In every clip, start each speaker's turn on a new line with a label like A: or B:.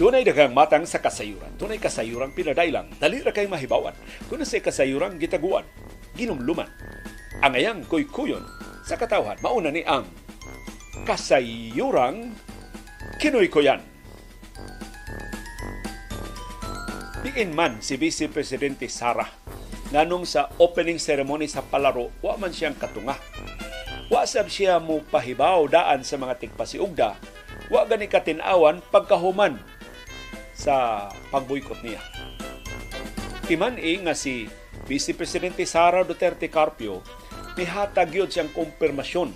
A: Dunay daghang matang sa kasayuran. Dunay kasayuran pinadailang. Dali ra kay mahibawan. Dunay sa kasayuran gitaguan, ginumluman. Angayang kuykuyon sa katawhan. Mauna ni ang Kasayurang Kinuykuyan. Diin man si Vice Presidente Sara nganong sa opening ceremony sa palaro wa man siyang katunga? Wa sab siya mo pahibaw daan sa mga tigpasiugda. Wa gani katin-awan pagkahuman sa pagboykot niya. Timan-i nga si Vice Presidente Sara Duterte Carpio nihatag yun siyang kumpirmasyon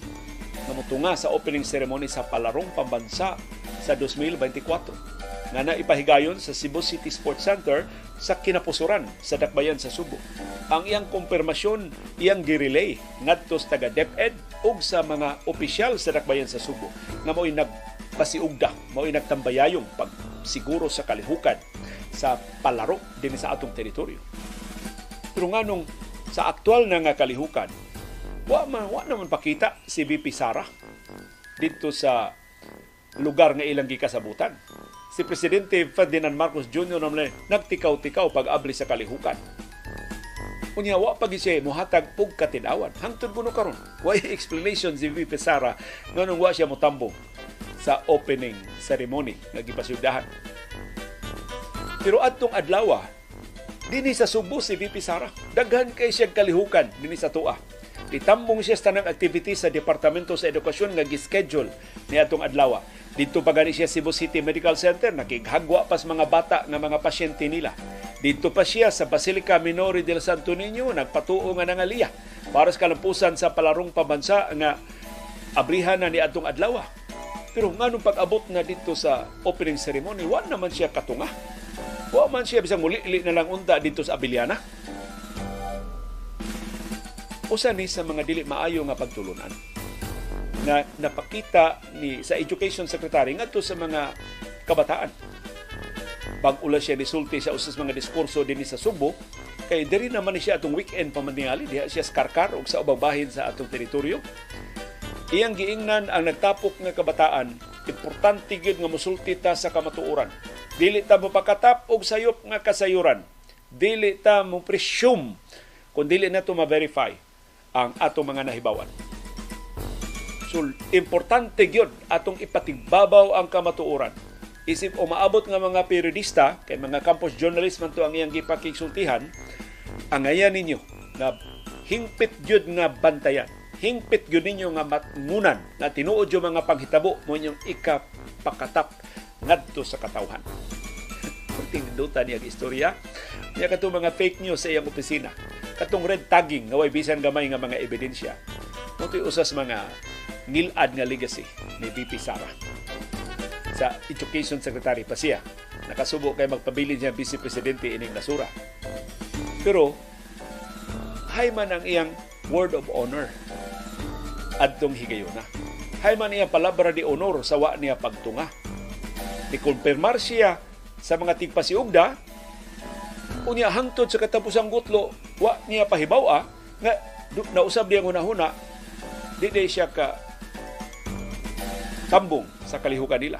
A: nga motunga sa opening ceremony sa Palarong Pambansa sa 2024 nga naipahigayon sa Cebu City Sports Center sa kinapusuran sa Dakbayan sa Subo. Ang iyang kumpirmasyon iyang girelay ngadto sa taga DepEd ug sa mga opisyal sa Dakbayan sa Subo nga mao'y nagpasiugda, mao'y nagtambayayong pagsiguro sa kalihukan sa palaro dinhi sa atong teritoryo. Pero nganong sa aktual na nga kalihukan, wa naman pakita si VP Sara dito sa lugar nga ilang gikasabutan. Si Presidente Ferdinand Marcos Jr. naman nagtikaw-tikaw pag-abli sa kalihukan. Unya wa pa gyud siya mohatag og katin-awan. Hangtod kuno karon, way explanation si VP Sara nganong wa siya motambong sa opening ceremony nga gipasugdahan. Pero adtong adlaw, dinhi sa Subo si VP Sara. Daghan kay siya kalihukan dinhi sa tuwa. Ditambong siya sa tanang activity sa Departamento sa Edukasyon nga gischedule niadtong adlaw. Didto pa gani siya Cebu City Medical Center, nakighagwa pa sa mga bata nga mga pasyente nila. Didto pa siya sa Basilica Minore del Santo Niño, nagpatuo nga nangaliya para sa kalampusan sa Palarong Pambansa nga abrihan na niadtong adlaw. Pero nganong pag-abot na dito sa opening ceremony, wa naman siya katunga. Wa man siya bisang muli-li na lang unta dito sa Abiliana. Usa ni sa mga dili maayo nga pagtulunan na napakita ni sa Education Secretary ngadto sa mga kabataan. Bag-o lang siya nisulti sa usas mga diskurso dinhi sa Subo, kay diri naman ni siya atong weekend pamantingali, diha siya sa Karkar ug sa ubang bahin sa atong teritoryo. Iyang giingnan ang nagtapok nga kabataan, importante gyud nga mosulti ta sa kamatuoran. Dili ta mopakatap og sayop nga kasayuran. Dili ta mo presume kung dili na to ma-verify ang atong mga nahibawan. So, importante gyud atong ipatigbabaw ang kamatuoran. Isip umaabot nga mga periodista, kay mga campus journalist man to ang iyang gipakigsultihan, angayan ninyo na hingpit gyud nga bantayan. Hingpit gyud ninyo nga matngunan na tinuod yung mga panghitabo mo inyong ikapakatap ngadto sa katawhan. Tinduta niya ang istorya. Niya katong mga fake news sa iyang opisina. Katong red tagging nga way bisan gamay nga mga ebidensya. Moto'y usas mga ngilad nga legacy ni VP Sara. Sa Education Secretary pa siya. Nakasubo kay magpabilin siya Vice Presidente ining nasura. Pero hay man ang iyang word of honor adtong higayuna. Hay man iyang palabra de honor sa wa niya pagtunga. Nikumpirmar siya sa mga tigpasiugda, unya hangtod sa katapusang gutlo wa niya pahibaw-a nga nausab niyang hunahuna di di siya ka tambong sa kalihukan nila.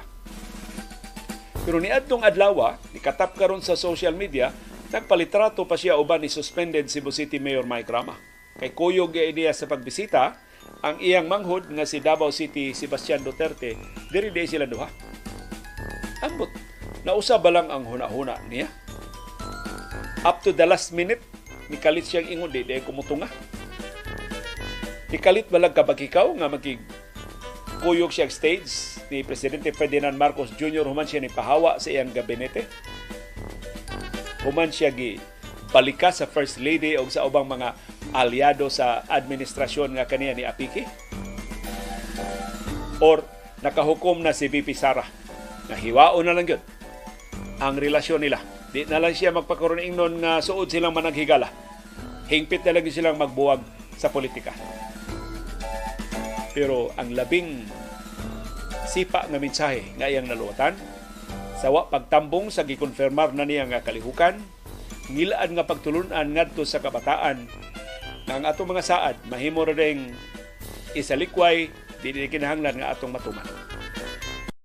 A: Pero niadtong adlaw, nikatap karon sa social media, nagpalitrato pa siya uban ni suspended Cebu City Mayor Mike Rama. Kay kuyog niya sa pagbisita ang iyang manghod nga si Davao City Sebastian Duterte, diri di sila duha. Ambot, nausab ba lang ang hunahuna niya? Up to the last minute, nikalit siyang ingon, di di kumutunga. Nikalit ba lang kabag ikaw nga magig kuyog siyang stage ni Presidente Ferdinand Marcos Jr. human siya ni pahawa sa iyang gabinete? Human siya gi balika sa First Lady o sa ubang mga aliado sa administrasyon nga kaniya ni Apiki? Or nakahukom na si VP Sara na hiwaon na lang yun ang relasyon nila? Di na lang siya magpakaroon ingnon nga suod silang managhigala. Hingpit na lang silang magbuwag sa politika. Pero ang labing sipa nga mensahe nga iyang naluwatan sa wa pagtambong sa gikonfirmar na niya nga kalihukan, ngilaan nga pagtulunan ngadto sa kabataan nga ang atong mga saad mahimo ra ding isalikway, di kinahanglan nga atong matuman.